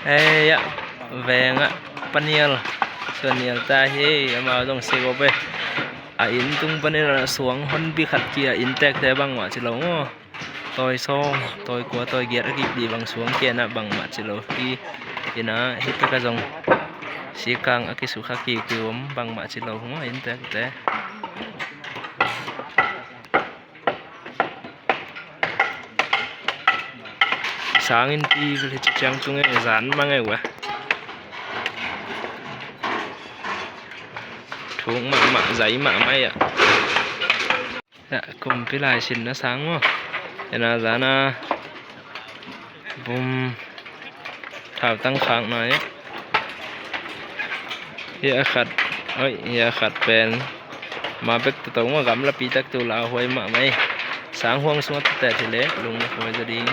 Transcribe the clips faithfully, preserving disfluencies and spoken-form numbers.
Ei, ah, veng ah, Pa Nial, Suan Nial ta hi, amau zong se gawp e. A inn tung panin a suang honpi khat kia innteekte bangmah ci lo maw. Tawi sawm, tawi kua, tawi giat a kip dih bang suang kia na bangmah ci lo hi. Ina, hih pek a zong sikang a kisukha kiukiu om bangmah ci lo maw, innteekte. Sangin pi vel hi ci ciang tung e, zan mang e ua. Thuk mahmah, zai mahmah ia. Kumpi lai sin na sang maw. Ena zana bum thautang khak na ia. Hia khat, oi, hia khat pen ma bek toto maw, gamlapi tak tu lauhuai mahmah e. Sang huang sungah tutet hi leh lung na huai zaw ding.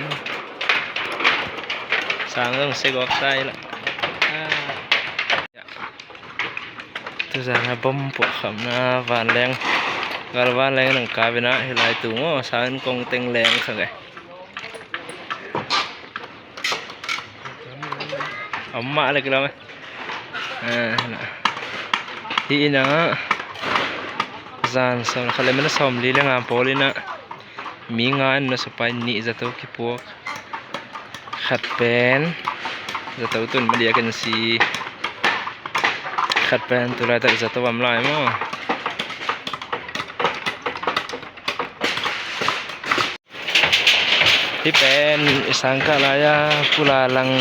Sang zong se gawp ta hi lah. Tuzan a bom puahkhamna vanleng, gal vanleng nang kap ina, hih lai tu maw, sangin kong teng leng kha kei. Om mah leh kilawm e. Hih ina zan sawm khat leh minute sawmli leh nga pawl ina mi nga in na supai nih zato kipuak. Khat pen zato tun madiak in si. Khat pen tu laitak zato om lai maw. Hih pen i sangkah lai-a pula lang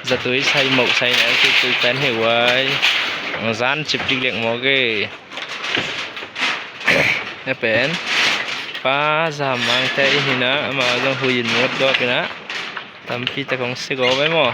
zato i sai moh sai na i tui pen hi uai. Zan cip dik liak mawk e. Hih pen Pa Zam Mangte i hina, amau zong hui in muat gawp ina. Tampi tak hong si gawp e maw.